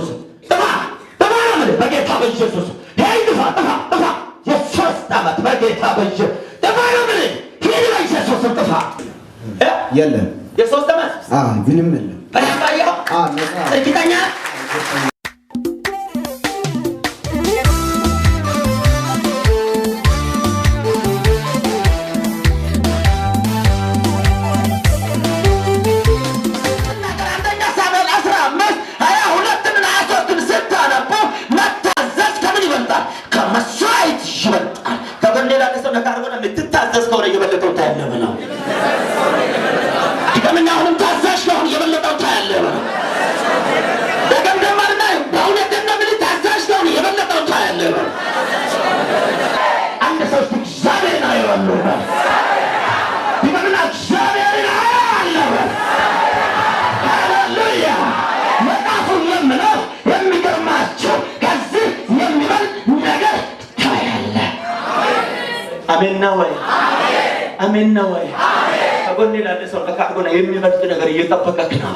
በኢየሱስ ጥፋ ጥፋ ነው የምልህ በጌታ በኢየሱስ ሂድ ጥፋ ጥፋ ጥፋ የ3 ዓመት በጌታ በኢየሱስ ጥፋ ነው የምልህ ሂድ በኢየሱስ ጥፋ የለም የ3 ዓመት አዎ ምንም የለም በደንብ አየኸው አዎ ነፃ እርግጠኛ አንደኛ ሳሙኤል 15 22 እና 23 ስታነቡ መታዘዝ ከምን ይበልጣል? ከመስዋዕት ይበልጣል። ከጎኔ ላለ ሰው ነካ አድርጎ የምትታዘዝ ከሆነ እየበለጠው ታያለህ በለው። ድገምና አሁንም ታዛዥ ከሆነ እየበለጠው ታያለህ በለው። ደገም ደማርና በእውነት እንደምልህ ታዛዥ ከሆነ እየበለጠው ታያለህ በለው። አንድ ሰው እስኪ እግዚአብሔርን አየዋለሁ በል። ድገምና እግዚአብሔርን አየዋለሁ በል። ሃሌሉያ መጽሐፉ የምለው የሚገርማቸው ከዚህ የሚበልጥ ነገር ታያለህ። አሜን ነው ወይ? አሜን ነው ወይ? ከጎኔ ላለ ሰው ነካ አድርጎ የሚበልጥ ነገር እየጠበቀህ ነው።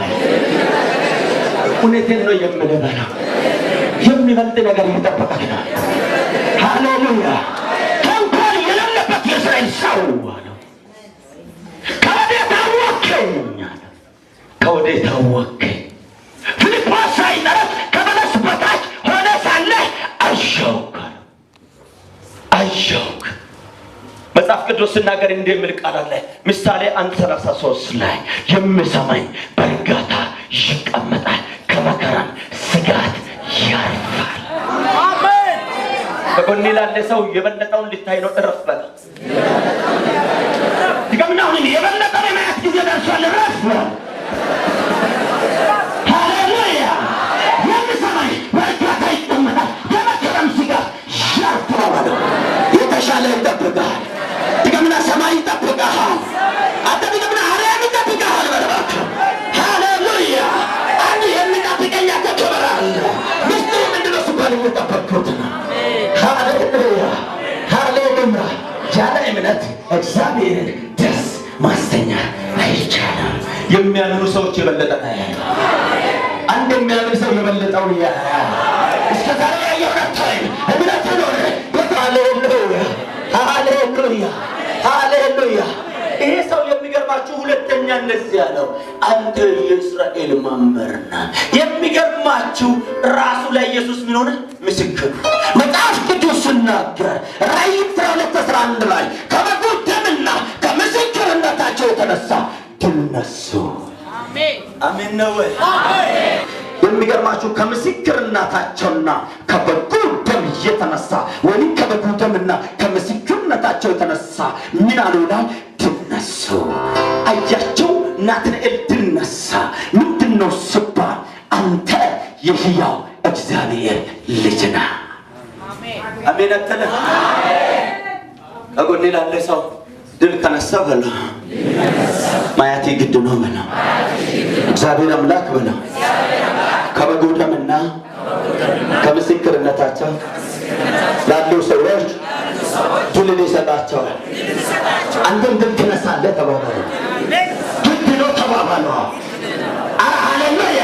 እውነቴን ነው የምልህ በለው። የሚበልጥ ነገር እየጠበቀህ ነው። ሃሌሉያ ተንኮል የሌለበት የእስራኤል ሰው አለው። ከወዴት አወከኝ አለው። ከወዴት አወከኝ? ፊልጶስ ሳይጠራህ ከበለስ በታች ሆነ ሳለህ አየሁህ አለው። አየሁህ። መጽሐፍ ቅዱስ ሲናገር እንዲህ የሚል ቃል አለ። ምሳሌ 1:33 ላይ የሚሰማኝ በእርጋታ ይቀመጣል፣ ከመከራም ስጋት ያርፋል። አሜን። ከጎኔ ላለ ሰው የበለጠውን ልታይ ነው፣ እረፍ በለው። ድገምና አሁንም የበለጠውን የማየት ጊዜ ደርሷል፣ እረፍ በለው። ሃሌሉያ የሚሰማኝ በእርጋታ ይቀመጣል፣ ከመከራም ስጋት ያርፋል በለው። የተሻለ ይጠብቅሃል። ድገምና ሰማይ ይጠብቅሃል። አንተ ድገምና አርያም ይጠብቅሃል በለው እባክህ። ሃሌሉያ አንድ የሚጠብቀኝ እኮ ክብር አለ። ምስጢሩ ምንድነው ሲባል እየጠበቅኩት ነው። ሃሌሉያ ሃሌሉያ ያለ እምነት እግዚአብሔርን ደስ ማሰኛት አይቻልም። የሚያምኑ ሰዎች የበለጠ ያያሉ። አንድ የሚያምን ሰው የበለጠውን ያያል። እስከ ዛሬ ያየውን አታይም። እምነት ይኖር። ሃሌሉያ ሃሌሉያ ሃሌሉያ ይሄ ሰው የሚገርማችሁ ሁለተኛ እንደዚህ ያለው አንተ የእስራኤል መምህር ነህ። የሚገርማችሁ ራሱ ላይ ኢየሱስ ምን ሆነ? ምስክር። መጽሐፍ ቅዱስ ሲናገር ራእይ 12:11 ላይ ከበጉ ደምና ከምስክርነታቸው የተነሳ ድል ነሱ። አሜን ነው ወይ? የሚገርማችሁ ከምስክርነታቸውና ከበጉ ደም የተነሳ ወይም ከበጉ ደምና ከምስክርነታቸው የተነሳ ምን አሉ ይላል? ድል ነሱ። አያቸው ናትናኤል ድል ነሳ። ምንድነው ሲባል አንተ የሕያው እግዚአብሔር ልጅ ነህ። አሜን አትልም? ከጎኔ ላለ ሰው ድል ከነሳ በለው፣ ማየቴ ግድ ነው በለው። እግዚአብሔር አምላክ በለው። ከበጉ ደምና ከምስክርነታቸው ላሉ ሰዎች ድልን ይሰጣቸዋል። አንተም ድል ትነሳለህ ተባባሉ። ግድ ነው ተባባሉ። ኧረ ሃሌሉያ!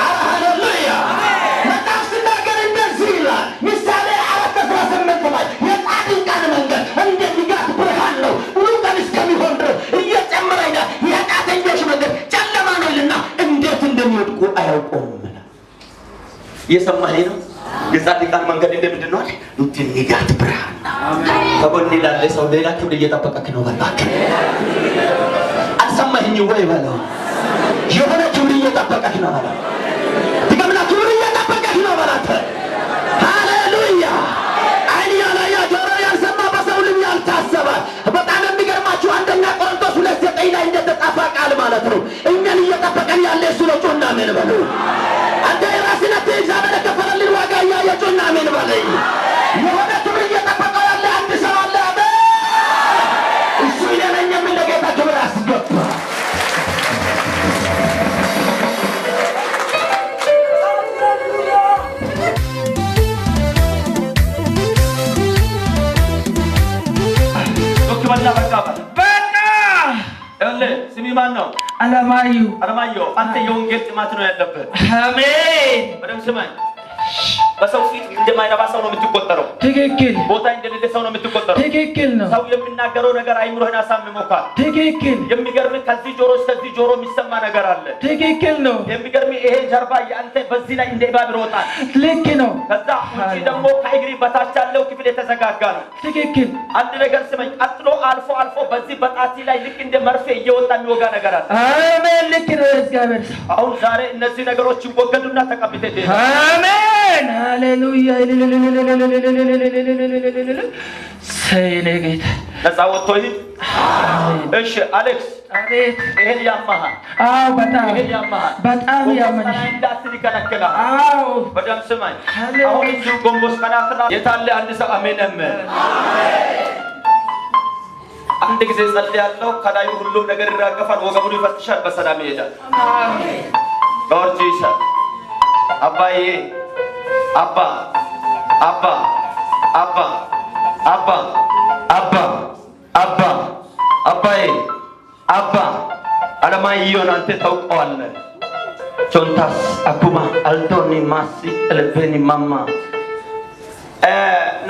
ኧረ ሃሌሉያ! መጽሐፍ ሲናገር እንደዚህ ይላል። ምሳሌ 4:18 ላይ የጻድቃን መንገድ እንደ ንጋት ብርሃን ነው፣ ሙሉ ቀን እስከሚሆን ድረስ እየጨመረ ይሄዳል። የኃጢአተኞች መንገድ ጨለማ ነው ይልና እንዴት እንደሚወድቁ አያውቁም። እየሰማኸኝ ነው? የጻድቃን መንገድ እንደምንድን ነው አለ? እንደ ንጋት ብርሃን ነው። ከጎኔ ላለ ሰው ሌላ ክብር እየጠበቀክ ነው በል እባክህ። አልሰማኸኝም ወይ በለው። የሆነ ክብር እየጠበቀክ ነው በለው። ድገምና ክብር እየጠበቀክ ነው በላት። ሃሌሉያ ዓይን ያላየ ጆሮ ያልሰማ በሰው ልብ ያልታሰበ። በጣም የሚገርማችሁ አንደኛ ቆሮንቶስ 2:9 ላይ እንደተጻፈ ቃል ማለት ነው። እኛን እየጠበቀን ያለ እሱ ነው። ጩና አሜን በሉ። አንተ የራስህን እግዚአብሔር የከፈለልን ዋጋ እያየ ጩና አሜን በለኝ። የሆነ ክብር እየጠበቀው ያለ አንድ ሰው አለ። አሜን። እሱ እኔ ነኝ የሚል ለጌታ ክብር አስገባ። ዶክ በልና በቃ በል። በቃ ይኸውልህ ስሚ ማን ነው? አለማየሁ። አለማየሁ አንተ የወንጌል ጥማት ነው ያለብህ። አሜን። አሜን። በደምብ ስማኝ። በሰው ፊት እንደማይረባ ሰው ነው የምትቆጠረው። ትክክል። ቦታ እንደሌለ ሰው ነው የምትቆጠረው። ትክክል ነው። ሰው የሚናገረው ነገር አይምሮህን አሳምሞካል። ትክክል። የሚገርም ከዚህ ጆሮ እስከዚህ ጆሮ የሚሰማ ነገር አለ። ትክክል ነው። የሚገርም ይሄ ጀርባ የአንተ በዚህ ላይ እንደ እባብ ይሮጣል። ልክ ነው። ከዛ ውጪ ደግሞ ከእግሪ በታች ያለው ክፍል የተዘጋጋ ነው። ትክክል። አንድ ነገር ስመኝ፣ ቀጥሎ አልፎ አልፎ በዚህ በጣቲ ላይ ልክ እንደ መርፌ እየወጣ የሚወጋ ነገር አለ። አሜን። ልክ ነው። የእግዚአብሔር ሰው። አሁን ዛሬ እነዚህ ነገሮች ይወገዱና ተቀብተህ ትሄዳለህ። አሜን። ሃሌሉያ። ሰይኔ ጌታ። ነፃ ወጥቶ ሂድ። እሺ አሌክስ፣ አቤት። ይሄን ያመሃል፣ አዎ፣ በጣም። ይሄን ያመሃል፣ በጣም ጎንበስ ያመኛል። ቀና እንዳትል ይከለክልሃል። አዎ። በደምብ ስማኝ። ሃሌሉያ። አሁን እዚሁ ጎንበስ ቀና ትላለህ። የታለ አንድ ሰው አሜን አሜን። አንድ ጊዜ ጸልያለሁ። ከላዩ ሁሉም ነገር ይራገፋል፣ ወገቡን ይፈትሻል፣ በሰላም ይሄዳል። Lord Jesus፣ አባዬ፣ አባ፣ አባ፣ አባ፣ አባ፣ አባ፣ አባ፣ አባዬ፣ አባ፣ አለማየሁን አንተ ታውቀዋለህ። ቾንታስ አኩማ አልቶኒ ማሲ ኤልቬኒ ማማ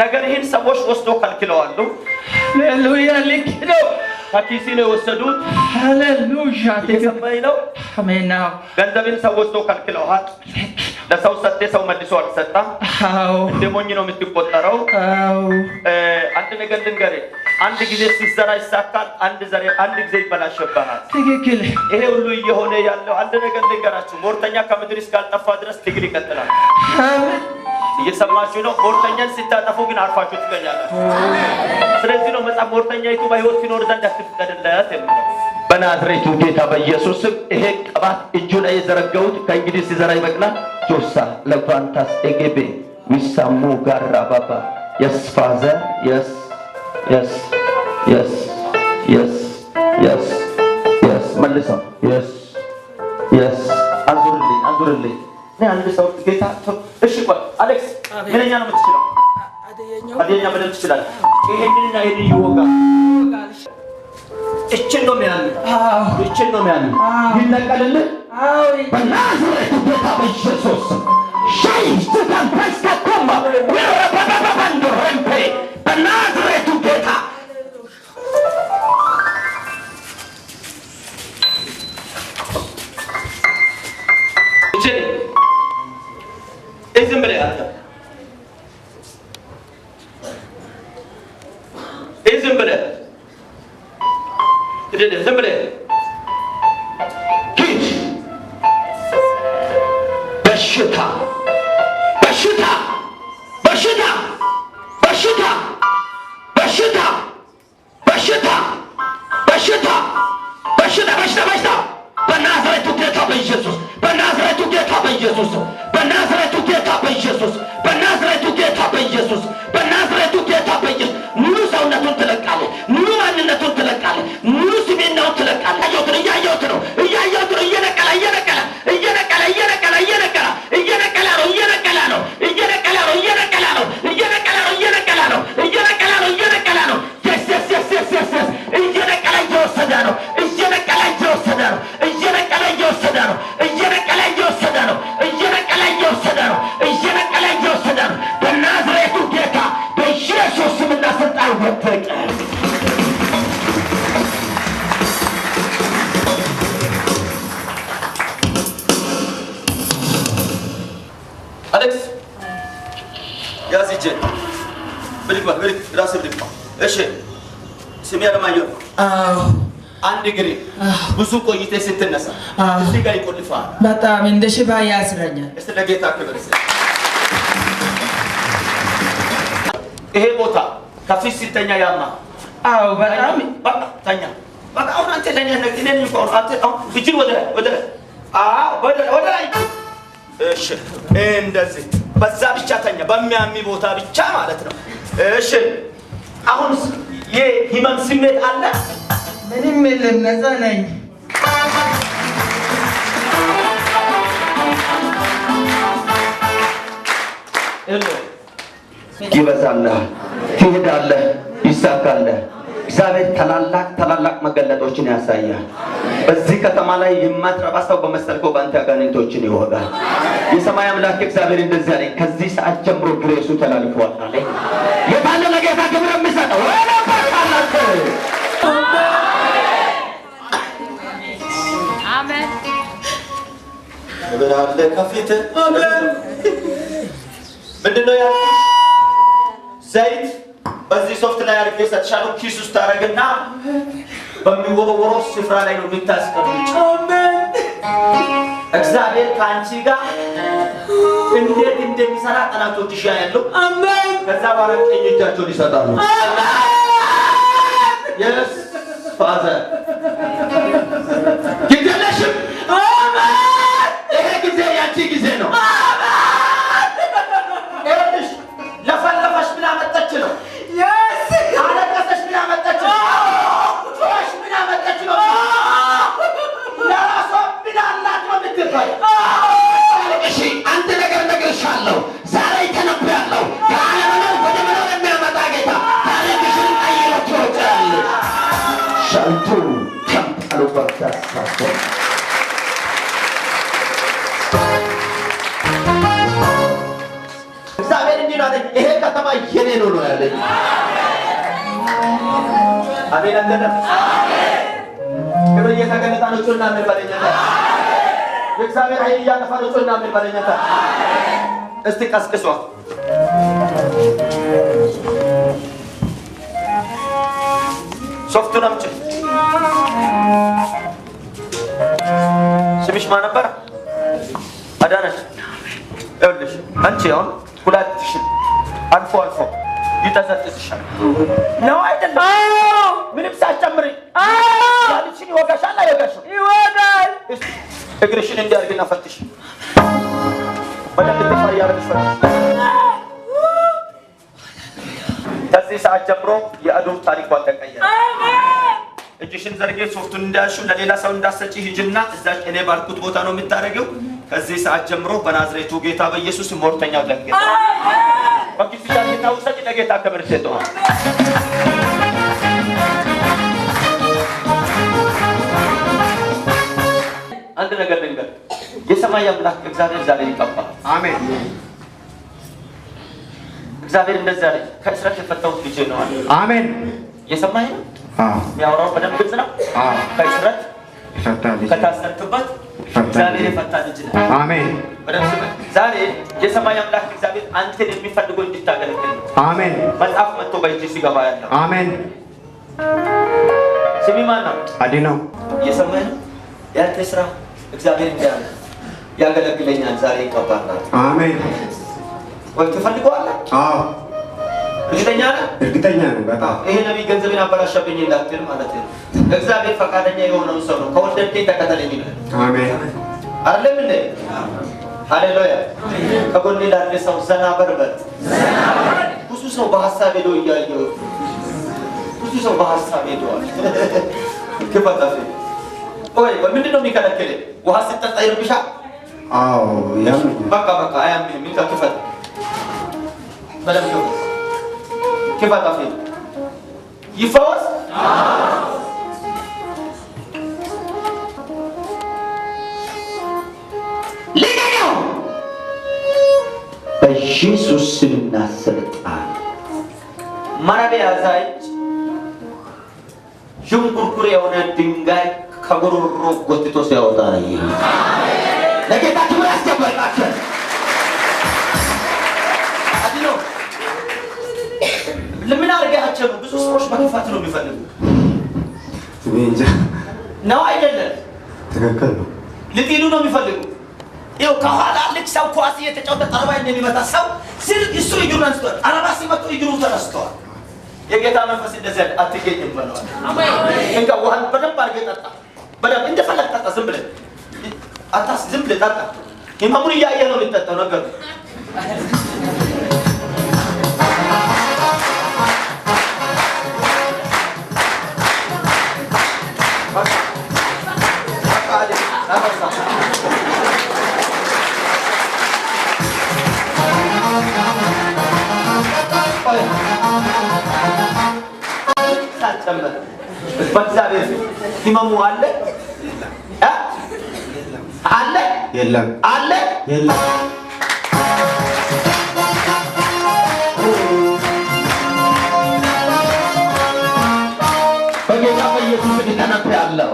ነገር ይህን ሰዎች ወስዶ ከልክለዋሉ። ሃሌሉያ። ልክ ነው። ከኪሲ ነው የወሰዱት። ሃሌሉያ። እየሰማኝ ነው። አሜን። አዎ። ገንዘብን ሰው ወስዶ ከልክለዋል። ለሰው ሰጤ፣ ሰው መልሶ አልሰጣም። አዎ። እንደ ሞኝ ነው የምትቆጠረው። አዎ። አንድ ነገር ልንገርህ፣ አንድ ጊዜ ሲዘራ ይሳካል፣ አንድ ዘሬ አንድ ጊዜ ይበላሽብሃል። ትክክል። ይሄ ሁሉ እየሆነ ያለው አንድ ነገር ልንገራችሁ፣ ሞርተኛ ከምድር እስካልጠፋ ድረስ ትግል ይቀጥላል። አሜን። እየሰማችሁ ነው። ሞርተኛን ስታጠፉ ግን አርፋችሁ ትገኛላችሁ። ስለዚህ ነው መጽሐፍ ሞርተኛይቱ በሕይወት ሲኖር ዘንድ አትፍቀድለት የሚለው። በናዝሬቱ ጌታ በኢየሱስ ስም ይሄ ቅባት እጁ ላይ የዘረጋሁት ከእንግዲህ ሲዘራ ይበቅላል። ጆሳ ለቫንታስ ኤጌቤ ዊሳሙ ጋራ ባባ። Yes Father, yes, yes, yes, yes, yes, yes። መልሰው። Yes, yes። አዙርልኝ፣ አዙርልኝ። እኔ አንድ ሰው ጌታ። እሺ ቆይ አሌክስ፣ ምንኛ ነው የምትችለው? ሀዲየኛ በደንብ ትችላለህ። ይሄንንና ይሄንን ይወጋል። እችን ነው የሚያምን፣ እችን ነው የሚያምን። ይነቀልልህ በናዝሬቱ ጌታ በኢየሱስ ስም። ሻይ ሱካን ፕሬስካ ኮማ ወረበበበንዶ ረምፔ በናዝሬቱ ጌታ። እችን ዝም ብለህ አንተ ይህ ዝም ብለህ ዝም ብለህ ሂድ። በሽታ፣ በሽታ፣ በሽታ፣ በሽታ፣ በሽታ፣ በሽታ፣ በሽታ፣ በሽታ፣ በሽታ፣ በሽታ በናዝሬቱ ጌታ በኢየሱስ፣ በናዝሬቱ ጌታ በኢየሱስ፣ በናዝሬቱ ጌታ በኢየሱስ፣ በናዝሬቱ ጌታ በኢየሱስ፣ በናዝሬቱ ጌታ በኢየሱስ ሙሉ ሰውነቱን ትለቃለህ። ሙሉ ማንነቱን ትለቃለህ። ሙሉ ስሜናውን ትለቃለህ። እያየሁት ነው፣ እያየሁት ነው፣ እያየሁት ነው። እየነቀለ፣ እየነቀለ፣ እየነቀለ፣ እየነቀለ፣ እየነቀለ፣ እየነቀለ ነው፣ እየነቀለ ነው፣ እየነቀለ ነው፣ እየነቀለ ነው፣ እየነቀለ ነው፣ እየነቀለ ነው፣ እየነቀለ ነው፣ እየነቀለ ነው። Yes, yes, yes, yes, yes, yes። እየነቀለ እየወሰደ ነው። እየነቀለ እየወሰደ ነው። እየነቀለ እየወሰደ ነው። እየነቀለ እየወሰደ ነው። እየነቀለ እየወሰደ ነው። እየነቀለ እየወሰደ ነው። በናዝሬቱ ጌታ በኢየሱስ ስምና ስልጣን ወደቀ። አሌክስ፣ ያዝ እጄን። ብድግ በል፣ ብድግ፣ ራስህ ብድግ። እሺ፣ ስሜ አለማየሁ ነው። አዎ። አንድ እግሬ ብዙ ቆይቴ ስትነሳ እዚህ ጋር ይቆልፋል። በጣም እንደ ሽባ ያስረኛል። እስቲ ለጌታ ክብር እስቲ። ይሄ ቦታ ከፊት ሲተኛ ያማ አዎ፣ በጣም። በቃ ተኛ። በቃ አሁን አንተ ለኔ እኔ ነኝ እኮ። አሁን አንተ አሁን እጅን ወደ ላይ፣ ወደ ላይ፣ አዎ፣ ወደ ላይ፣ ወደ ላይ። እሺ፣ እንደዚህ በዛ ብቻ ተኛ፣ በሚያሚ ቦታ ብቻ ማለት ነው። እሺ፣ አሁን የህመም ስሜት አለ? ምንም የለም፣ ነፃ ነኝ። ይበዛልሃል፣ ትሄዳለህ፣ ይሳካልህ። እግዚአብሔር ታላላቅ ታላላቅ መገለጦችን ያሳያል። በዚህ ከተማ ላይ የማትረባ ሰው በመሰልከው በአንተ አጋንንቶችን ይወጋል። የሰማይ አምላክ እግዚአብሔር እንደዚህ አለኝ፣ ከዚህ ሰዓት ጀምሮ ግሬሱ ተላልፏል አለኝ። የታለ ለጌታ ክብር የሚሰጠው? አሜን። ክብር አለ ከፊት። አሜን። ምንድነው ያልኩሽ? ዘይት በዚህ ሶፍት ላይ አድርጌ ሰጥሻለሁ። ኪስ ውስጥ ታደርግና በሚወረወረው ስፍራ ላይ ነው የምታስቀምጪው። አሜን። እግዚአብሔር ከአንቺ ጋር እንዴት እንደሚሰራ ጠላቶችሽ ያያሉ። አሜን። ከዛ በኋላ ቀኝ እጃቸውን ይሰጣሉ። Yes Father፣ ጊዜ የለሽም። ይሄ ጊዜ ያንቺ ጊዜ ነው። ይኸውልሽ ለፈለፈሽ ምን አመጣች ነው? Yes. አለቀሰሽ ምን አመጣች ነው? ጮኸሽ ምን አመጣች ነው? ለራሷ ምን አላት ነው የምትባል? እሺ አንድ ነገር እነግርሻለሁ፣ ዛሬ ተነብያለሁ። ከአለመኖር ወደ መኖር የሚያመጣ ጌታ ታሪክሽን ቀይሮ ትወጫለሽ። ሸልቱ ከምጣሉበት ሳሶ እግዚአብሔር እንዲህ ነው አለኝ፣ ይሄ ከተማ የኔ ነው ነው ያለኝ። አሜን አንተነ ክብር እየተገለጠ ነው። ጩና ምን በለኛታ የእግዚአብሔር ኃይል እያለፈ ነው። ጩና ምን በለኛታ። እስቲ ቀስቅሷት። ሶፍቱን አምጪ። ስምሽ ማን ነበር? አዳነች። ይኸውልሽ አንቺ አሁን ኩላሊትሽን አልፎ አልፎ ይጠዘጥዝሻል ነው አይደለም? ምንም ሳትጨምሪ ኩላሊትሽን ይወጋሻል አይወጋሽም? ይወጋል። እስቲ እግርሽን እንዲያርግና ፈትሽ። በደንብ ትፋ እያደረግሽ ፈትሽ። ከዚህ ሰዓት ጀምሮ የአዶም ታሪኳ ተቀየረ። እጅሽን ዘርጌ ሶፍቱን እንዳያልሽው ለሌላ ሰው እንዳትሰጪ ሂጂና እዛ እኔ ባልኩት ቦታ ነው የምታደርጊው። ከዚህ ሰዓት ጀምሮ በናዝሬቱ ጌታ በኢየሱስ ሞርተኛው ደንግጧል። በኪስሽ አድርጊና ውሰጂ። ለጌታ ክብር ስጠዋል። አንድ ነገር ልንገር፣ የሰማይ አምላክ እግዚአብሔር ዛሬ ይቀባል። አሜን። እግዚአብሔር እንደዚህ አለኝ፣ ከእስረት የፈታሁት ልጄ ነው አለ። አሜን። የሰማይ ነው አዎ የሚያወራው በደንብ ግልጽ ነው። አዎ ከእስረት የፈታ ልጅ ከታሰርክበት የፈታ እግዚአብሔር ልጅ። የፈታ ልጅ ነው። አሜን። በደንብ ስማ። ዛሬ የሰማይ አምላክ እግዚአብሔር አንተን የሚፈልገው እንድታገለግል ነው። አሜን። መጽሐፍ መጥቶ በእጅ ሲገባ ያለው አሜን። ስሚ ማን ነው? አድነው። እየሰማህ ነው? ያንተ ስራ እግዚአብሔር እንዲህ አለ፣ ያገለግለኛል፣ ዛሬ ይቀባል። አሜን። ወይ ትፈልገዋለህ? አዎ እርግጠኛ ነህ? እርግጠኛ ነኝ በጣም። ይሄ ነቢይ ገንዘቤን አበላሸብኝ እንዳትል ማለት ነው። እግዚአብሔር ፈቃደኛ የሆነውን ሰው ነው ከወደድከኝ ተከተለኝ ይላል። አሜን። አይደለም እንዴ? ሃሌሉያ። ከጎኔ ላለ ሰው ዘና በርበት። ብዙ ሰው በሀሳብ ሄዶ እያየሁ ብዙ ሰው በሀሳብ ሄደዋል። ክፈት አፍህን። ቆይ ቆይ፣ ምንድን ነው የሚከለክልህ? ውሃ ስትጠጣ ይርብሻል? አዎ ያመኛል። በቃ በቃ አያምህም። እንካ ክፈት፣ በደንብ ክፈት። ክፈት አፍህን። ይፈወስ። ልቀቀው በኢየሱስ ስምና ስልጣን። መረብ የያዘ እጅ ዥንጉርጉር የሆነ ድንጋይ ከጉሮሮ ጎትቶ ሲያወጣ አየሁ። ለጌታ ክብር ያስገባል። አድኖ ለምን አድርገሃቸው ነው? ብዙ ሰዎች በክፋት ነው የሚፈልጉ እኔ እንጃ። ነው አይደለም? ትክክል ነው። ልጢሉ ነው የሚፈልጉ። ይኸው ከኋላ ልክ ሰው ኳስ እየተጫወተ ጠረባ እንደሚመታ ሰው ስል እሱ እግሩን አንስቷል። ጠረባ ሲመቱ እግሩ ተነስተዋል። የጌታ መንፈስ እንደዚህ ያለ አትገኝም በለዋል። እንካ ውሃን በደንብ አድርገህ ጠጣ። በደንብ እንደፈለግ ጠጣ። ዝም ብለህ አታስ፣ ዝም ብለህ ጠጣ። ህመሙን እያየህ ነው የሚጠጣው ነገሩ። በቃ በቃ አይደል? ተነሳ። ቆይ። ሳልጨምር በእግዚአብሔር ፊት ህመሙ አለ እ? አለ የለም አለ የለም። በጌታ በኢየሱስ ስም ተነብያለሁ።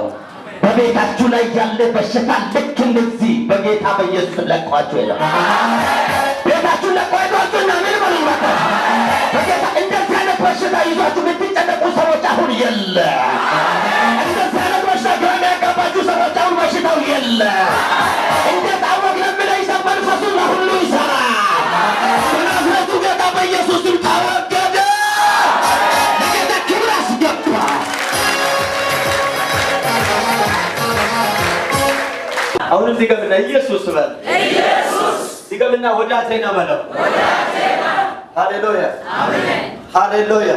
በቤታችሁ ላይ ያለ በሽታ ልክ እንደዚህ በጌታ በኢየሱስ ስም ለቋችሁ ሄዷል። ቤታችሁን ለቆ ሄዷችሁና ምን በሉ እባካችሁ። በጌታ እንደዚህ አይነት በሽታ ይዟችሁ የምትጨነቁ ሰዎች አሁን የለ። እንደዚህ አይነት በሽታ ግራ የሚያጋባችሁ ሰዎች አሁን በሽታው የለ። እንዴት አወቅ ለሚለኝ ሰው መንፈሱ ለሁሉ ይሰራል። በናዝሬቱ ጌታ በኢየሱስ ስም ተወገደ። ለጌታ ክብር አስገባ። አሁንም ድገምና ኢየሱስ በል። ኢየሱስ ድገምና ወዳጄ ነው በለው። ሃሌሉያ ሃሌሉያ።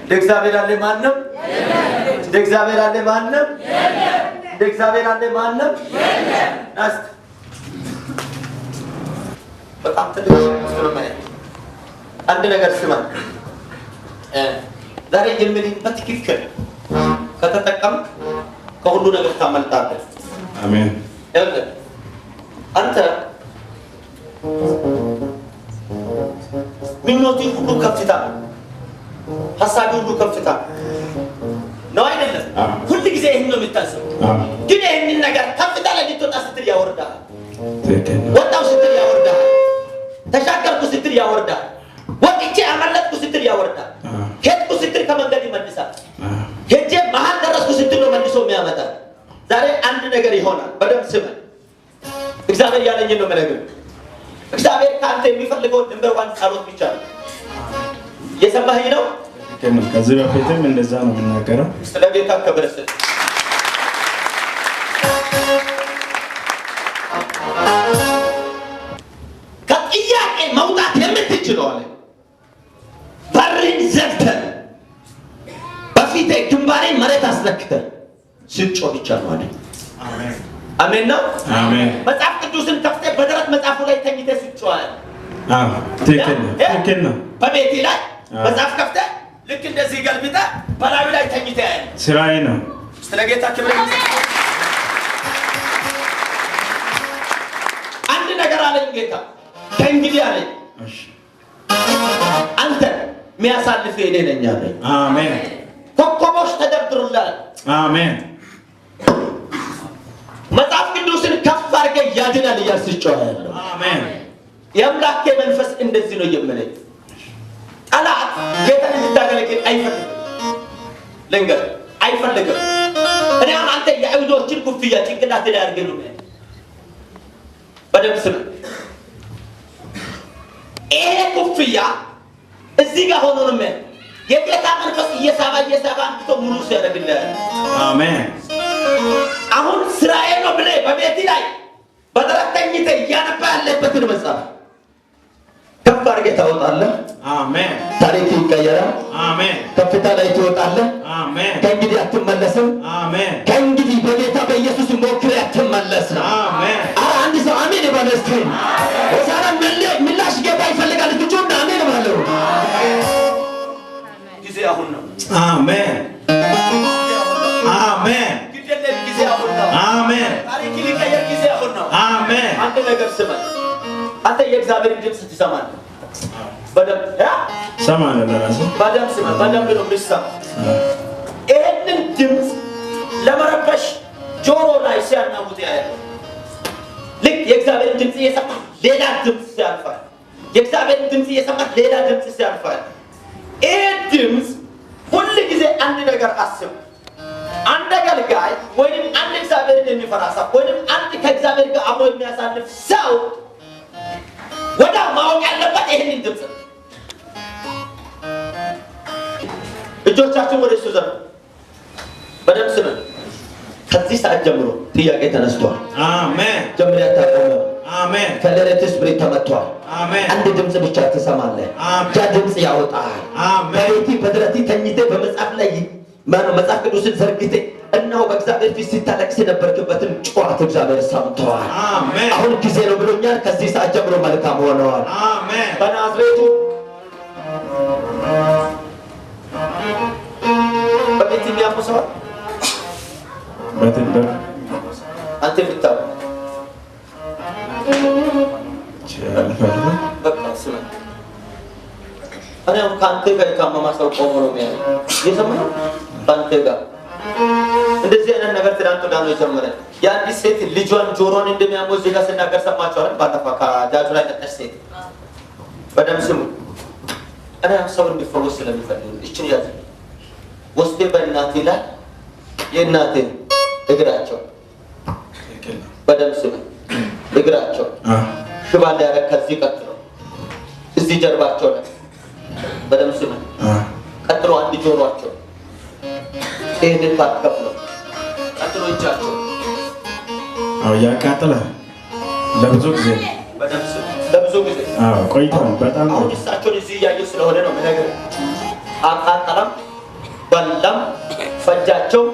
እንደ እግዚአብሔር ያለ ማንም፣ እንደ እግዚአብሔር ያለ ማንም፣ እንደ እግዚአብሔር ያለ ማንም። ና እስቲ በጣም ትልቅ ውስጥ ነው የማየው። አንድ ነገር ስማ፣ ዛሬ የምልህን በትክክል ከተጠቀምክ ከሁሉ ነገር ታመልጣለህ። አሜን። ይኸውልህ አንተ ምኞትህ ሁሉ ከፍታ ነው። ሀሳቢ ሁሉ ከፍታ ነው አይደለም? አዎ። ሁል ጊዜ ይህን ነው የምታስበው። አዎ። ግን ይህንን ነገር ከፍታ ላይ ልትወጣ ስትል ያወርዳል። ትክክል ነው። ወጣው ስትል ያወርዳል። ተሻገርኩ ስትል ያወርዳል። ወጥቼ አመለጥኩ ስትል ያወርዳል። አዎ። ሄድኩ ስትል ከመንገድ ይመልሳል። አዎ። ሄጄ መሀል ደረስኩ ስትል ነው መልሶ የሚያመጣል። ዛሬ አንድ ነገር ይሆናል። በደንብ ስመን። እግዚአብሔር ያለኝን ነው የምነግርህ። እግዚአብሔር ከአንተ የሚፈልገው number one ጸሎት ብቻ ነው። እየሰማኸኝ ነው? ትክክል ነው። ከዚህ በፊትም እንደዛ ነው የምናገረው። ስለ ጌታ ክብር ስጥ። ከጥያቄ መውጣት የምትችለው አለ በርን ዘግተህ በፊቴ ግንባሬን መሬት አስነክተህ ስትጮህ ብቻ ነው አለ። አሜን ነው። አሜን። መጽሐፍ ቅዱስን ከፍተህ በደረት መጽሐፉ ላይ ተኝተህ ስትጮህ አለ። አዎ፣ ትክክል ነው። ትክክል ነው። በቤቴ ላይ አዎ። መጽሐፍ ከፍተህ ልክ እንደዚህ ገልብጠህ በላዩ ላይ ተኝተህ ያለ ስራዬ ነው። ስለ ጌታ ክብር ይሁን። አንድ ነገር አለኝ ጌታ ከእንግዲህ አለኝ እሺ። አንተ የሚያሳልፍ እኔ ነኝ አለኝ። አሜን። ኮከቦች ተደርድሩልሃል። አሜን። መጽሐፍ ቅዱስን ከፍ አድርገህ ያድናል እያልክ ስትጮህ ያለው አሜን። የአምላኬ መንፈስ እንደዚህ ነው የምለኝ። ጠላት ጌታን እንድታገለግል አይፈልግም። ልንገርህ፣ አይፈልግም። እኔ አሁን አንተ የአይሁዶችን ኩፍያ ጭንቅላት ላይ አድርገህ ነው የሚያየው። በደንብ ስማ። ይሄ ኩፍያ እዚህ ጋር ሆኖ ነው የሚያየው። የጌታ መንፈስ እየሳባ እየሳባ አምጥቶ ሙሉ ሲያደርግልህ አሜን። አሁን ስራዬ ነው ብለህ በቤት ላይ በደረት ተኝተህ እያነባ ያለበትን መጽሐፍ ከፍ አድርገህ ታወጣለህ። አሜን። ታሪክ ይቀየራል። አሜን። ከፍታ ላይ ትወጣለህ። አሜን። ከእንግዲህ አትመለስም። አሜን። ከእንግዲህ በጌታ በኢየሱስ ሞክሬ አትመለስም። አሜን። ኧረ አንድ ሰው አሜን ይበል እስቲ። ሆሳዕና ምላሽ ጌታ ይፈልጋል። ልጆቹን አሜን በለው። ጊዜ አሁን ነው። አሜን። አሜን። ግድ የለም ጊዜ አሁን ነው። አሜን። ታሪክ ሊቀየር ጊዜ አሁን ነው። አሜን። አንድ ነገር ስማ። አንተ የእግዚአብሔርን ድምፅ ትሰማለህ። በደንብ እ? እሰማለሁ ለራሴ። በደንብ ስማ። በደንብ ነው የምትሰማው። ይህንን ድምፅ ለመረበሽ ጆሮ ላይ ሲያናውጥ ያያል። ልክ የእግዚአብሔርን ድምፅ እየሰማ ሌላ ድምፅ ሲያልፋል። የእግዚአብሔርን ድምፅ እየሰማ ሌላ ድምፅ ሲያልፋል። ይህ ድምፅ ሁል ጊዜ አንድ ነገር አስብ። አንድ አገልጋይ ወይንም አንድ እግዚአብሔርን የሚፈራ ሰው ወይንም አንድ ከእግዚአብሔር ጋር አብሮ የሚያሳልፍ ሰው ወዲያው ማወቅ ያለበት ይህንን ድምፅ ነው። እጆቻችን ወደ እሱ ዘርጉ። በደንብ ስምን። ከዚህ ሰዓት ጀምሮ ጥያቄ ተነስቷል። አሜን። ጀምሬ አታቆመው። አሜን። ከሌሊት spirit ተመቷል። አሜን። አንድ ድምፅ ብቻ ትሰማለህ። አሜን። ያ ድምፅ ያወጣል። አሜን። በቤቲ በደረቲ ተኝተህ በመጽሐፍ ላይ ማነው መጽሐፍ ቅዱስን ዘርግተህ እነሆ በእግዚአብሔር ፊት ስታለቅስ የነበርክበትን ጩኸት እግዚአብሔር ሰምተዋል። አሜን። አሁን ጊዜ ነው ብሎኛል። ከዚህ ሰዓት ጀምሮ መልካም ሆነዋል። አሜን። በናዝሬቱ ሰው አለ? በትንበር አንተ የምታውቀው አልፈልግም። በቃ ስማ፣ እኔ አሁን ከአንተ ጋር የታመመ ሰው ቆሞ ነው የሚያየው። እየሰማህ ነው? ከአንተ ጋር እንደዚህ አይነት ነገር ትናንት ወዲያ ነው የጀመረ። የአንዲት ሴት ልጇን ጆሮን እንደሚያመው እዚህ ጋር ስናገር ሰማችሁ አይደል? ባለፈው ከጃጁ ላይ ጠጣች ሴት። በደምብ ስሙ። እኔ አሁን ሰው እንዲፈወስ ስለሚፈልግ እችን ያዝ ወስዴ በእናቴ ላይ የእናቴ እግራቸው ትክክል ነው። በደምብ ስሙ፣ እግራቸው አዎ። ሽባ ሊያደርግ ከዚህ ቀጥሎ እዚህ ጀርባቸው ላይ በደምብ ስሙ። አዎ። ቀጥሎ አንድ ጆሯቸው ይህንን part ከፍሎ ቀጥሎ እጃቸው አዎ፣ ያቃጥላል። ለብዙ ጊዜ ነው። በደምብ ስሙ። ለብዙ ጊዜ አዎ፣ ቆይቷል። በጣም አሁን እሳቸውን እዚህ እያየሁ ስለሆነ ነው የምነግርህ። አቃጠለም፣ በላም፣ ፈጃቸው።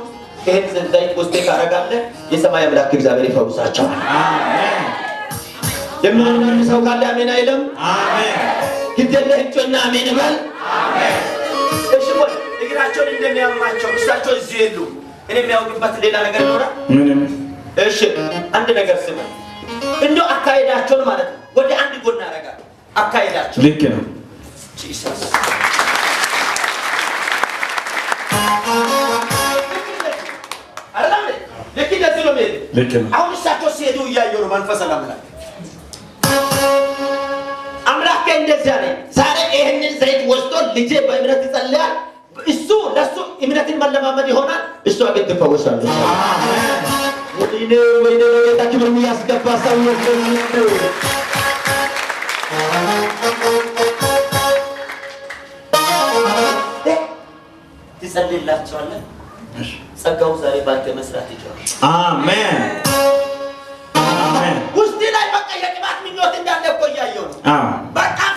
ይህን ዘይት ውስጤ ካረጋለህ የሰማይ አምላክ እግዚአብሔር ይፈውሳቸዋል። አሜን። የሚያምን ሰው ካለ አሜን አይልም? አሜን። ግድ የለህም ጮና አሜን በል። እሺ ቆይ እግራቸውን እንደሚያማቸው እሳቸው እዚህ የሉም። እኔ የሚያውቅበት ሌላ ነገር ይኖራል? ምንም እሺ አንድ ነገር ስማ፣ እንደው አካሄዳቸውን ማለት ነው ወደ አንድ ጎን ያደርጋል አካሄዳቸው። ልክ ነው። Jesus አይደለም እንዴ? ልክ እንደዚህ ነው የሚሄዱ። ልክ ነው። አሁን እሳቸው ሲሄዱ እያየሁ ነው መንፈስ አምላክ አምላኬ እንደዚያ ነኝ። ዛሬ ይህንን ዘይት ወስዶ ልጄ በእምነት ይጸልያል። እሱ ለእሱ እምነትን መለማመድ ይሆናል። እሷ ግን ትፈወሳለች። ወይኔ ወይኔ፣ ለጌታ ክብር የሚያስገባ ሰው የለም። ትጸልይላቸዋለህ። እሺ። ጸጋው ዛሬ ባንተ መስራት ይችላል። አሜን። አሜን። ውስጤ ላይ በቃ የቅባት ምኞት እንዳለ እኮ እያየሁ ነው። አዎ፣ በጣም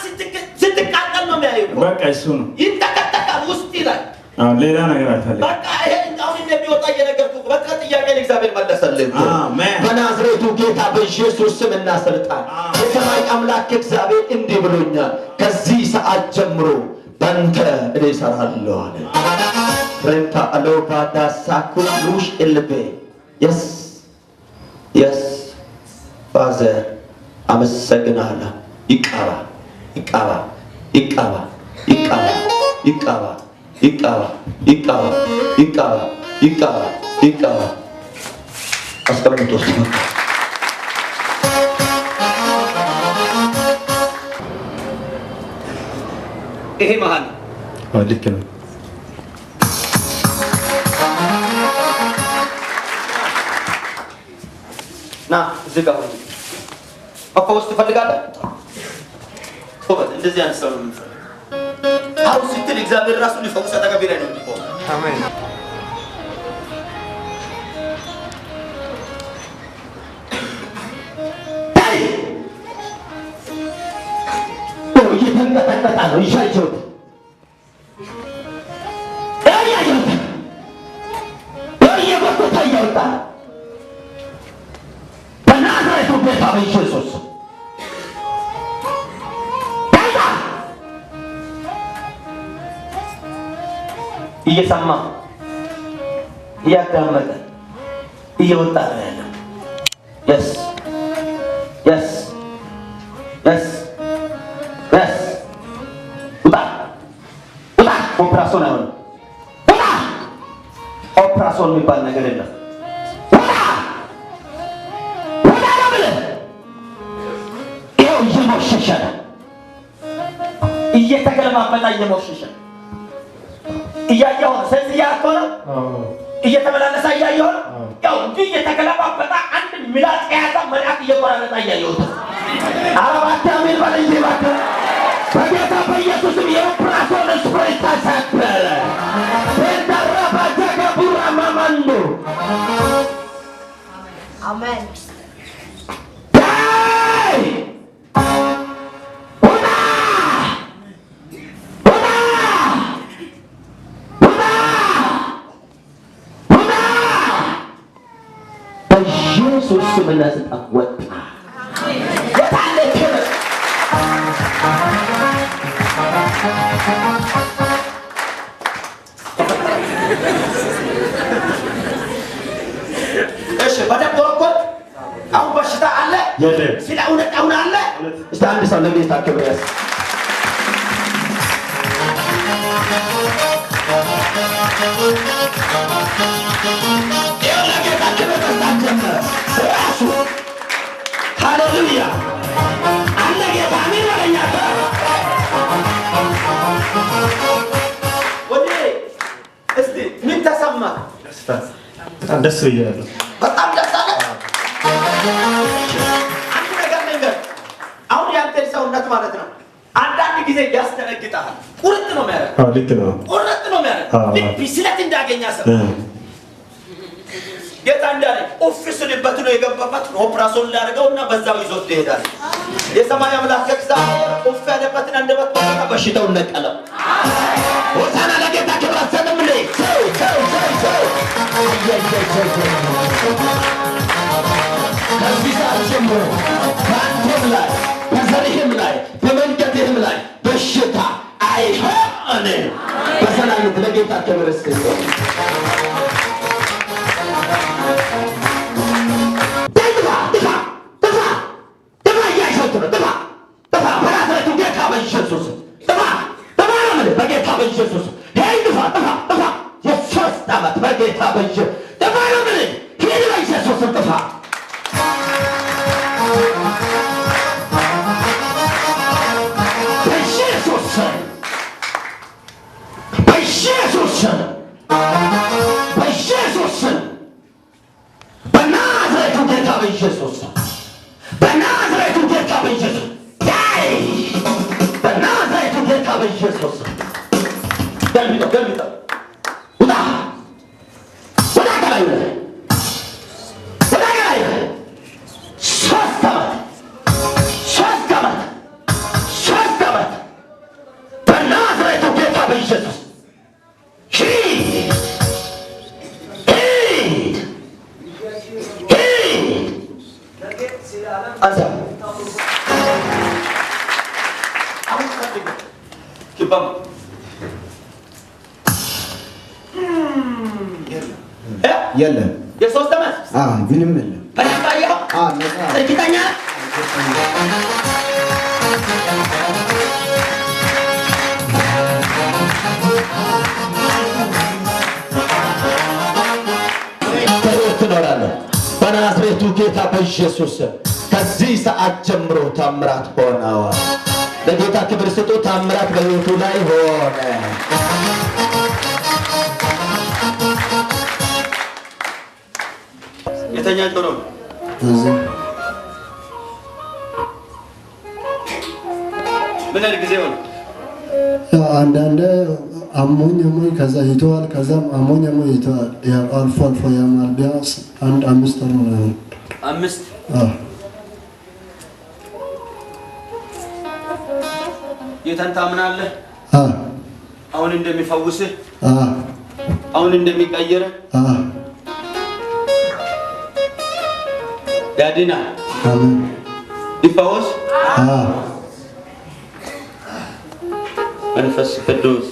ስትቃጠል ነው የሚያየው እኮ። በቃ እሱ ነው። ይንተከተካል ውስጥ ላይ አዎ፣ ሌላ ነገር አልፈልግም። በቃ ይሄ አሁን እንደሚወጣ እየነገርኩህ እኮ። በቃ ጥያቄን እግዚአብሔር መለሰልህ እኮ። አሜን። በናዝሬቱ ጌታ በኢየሱስ ስም እና ስልጣን አሜን። የሰማይ አምላክ እግዚአብሔር እንዲህ ብሎኛል፣ ከዚህ ሰዓት ጀምሮ በአንተ እኔ እሰራለሁ አለ። ረንታ አሎባዳ ሳኩ ሩሽ ኤልቤ yes yes Father አመሰግናለሁ። ይቀባ ይቀባ ይቀባ ይቀባ ይቀባ ይቀባ ይቀባ ይቀባ ይቀባ ይቀባ አስቀምጦ ውስጥ ይሄ መሀል ነው። አዎ፣ ልክ ነው። ና እዚህ ጋር ሁን። መፈወስ ትፈልጋለህ? ጎበዝ፣ እንደዚህ አይነት ሰው ነው የምንፈልገው። አሁን ስትል እግዚአብሔር ራሱ ሊፈውስ አጠገቤ ላይ ነው የሚቆመው። እየተንቀጠቀጠ ነው። ይሻቸውት እያየሁት እየጎተተ እየወጣ ነው። በናዝሬቱ ጌታ በኢየሱስ ጌታ እየሰማ እያዳመጠ እየወጣ ነው ያለው። yes yes yes yes ውጣ ውጣ። ኦፕራሶን አይሆንም። ውጣ። ኦፕራሶን የሚባል ነገር የለም። ውጣ ውጣ ነው የምልህ። ይኸው እየሞሸሸ ነው። እየተገለባበጠ እየሞሸሸ እያየሁ ነው። ስለዚህ እያደረከው ነው። እየተመላለሰ እያየሁ ነው። ያው እንዲህ እየተገለባበጠ አንድ ምላጭ የያዘ መልአክ እየቆራረጠ እያየሁት ነው። ኧረ እባክህ አሜን በል እንጂ እባክህ። በጌታ በኢየሱስም የኦፕራሶን spirit ተሰበረ። ፔንዳራባ ጃጋቡራ ማማንዶ Amen. ዳይ! ውጣ! ውጣ! ውጣ! ውጣ! በኢየሱስ ስምና ስልጣን ወጣ። የታለ ክብር? እስቲ አንድ ሰው ለጌታ ክብር ያስ ይኸው ለጌታ ክብር መስጠት ጀመረ ራሱ። ሃሌሉያ አለ ጌታ። አሜን በለኛ። ወዴ እስቲ ምን ተሰማ? ደስታ፣ በጣም ደስ ብያለሁ። በጣም ደስ አለ። አንድ ነገር ልንገርህ፣ አሁን ያንተን ሰውነት ማለት ነው አንዳንድ ጊዜ ያስደነግጣል። ቁርጥ ነው የሚያደርግ፣ አዎ፣ ልክ ነው። ቁርጥ ነው የሚያደርግ። አዎ። ልክ ስለት እንዳገኛ ሰው እ፣ ጌታ እንዳለ ኡፍ ስልበት ነው የገባበት ኦፕራሶን ሊያደርገው እና በዛው ይዞት ይሄዳል። የሰማይ አምላክ እግዚአብሔር ኡፍ ያለበትን አንደበት በቃ በሽታውን ነቀለው። ሆሳዕና ለጌታ ክብር አትሰጥም እንዴ? ሰው ሰው ሰው ሰው ከዚህ ሰዓት ጀምሮ በአንተም ላይ በዘርህም ላይ በመንገድህም ላይ በሽታ አይሆንም። በሰላም ለጌታ ክብር እስቲ ጥፋ ጥፋ ጥፋ ጥፋ እያሸቱ ነው። ጥፋ ጥፋ በናዝሬቱ ጌታ በኢየሱስ ጥፋ ጥፋ ነው የምልህ በጌታ በኢየሱስ ሄይ ጥፋ ጥፋ ጥፋ የ3 ዓመት በጌታ በኢየሱስ ጥፋ ነው የምልህ ሂድ በኢየሱስ ጥፋ። በኢየሱስ ስም፣ በኢየሱስ ስም፣ በኢየሱስ ስም፣ በናዝሬቱ ጌታ በኢየሱስ ስም፣ በናዝሬቱ ጌታ በኢየሱስ ዳይ በናዝሬቱ ጌታ በኢየሱስ ስም ገልብጠው ገልብጠው ውጣ ወደ ከላይ ነህ ወደ ከላይ ነህ 3 ዓመት 3 ዓመት 3 ዓመት በናዝሬቱ ጌታ በኢየሱስ ሂድ ሂድ ሂድ አንሳ አሁን ፈልግ ግባም እ? የለም። የ3 ዓመት አዎ፣ ምንም የለም። በደንብ አየኸው? አዎ፣ ነፃ። እርግጠኛ ነህ? በሕይወት ትኖራለህ። በናዝሬቱ ጌታ በኢየሱስ ስም ከዚህ ሰዓት ጀምሮ ታምራት ሆነዋል። ለጌታ ክብር ስጡ። ታምራት በሕይወቱ ላይ ሆነ። የተኛ ጆሮ ነው። እዚህ ምን ያህል ጊዜ ሆነ? ያው አንዳንዴ አሞኝ አሞኝ ከዛ ይተዋል፣ ከዛም አሞኝ አሞኝ ይተዋል። ያው አልፎ አልፎ ያማል። ቢያንስ አንድ 5 ወር ምናምን። 5 አዎ። ጌታን ታምናለህ? አዎ። አሁን እንደሚፈውስህ፣ አዎ። አሁን እንደሚቀይርህ፣ አዎ። ያድናል። አሜን። ይፈወስ። አዎ። መንፈስ ቅዱስ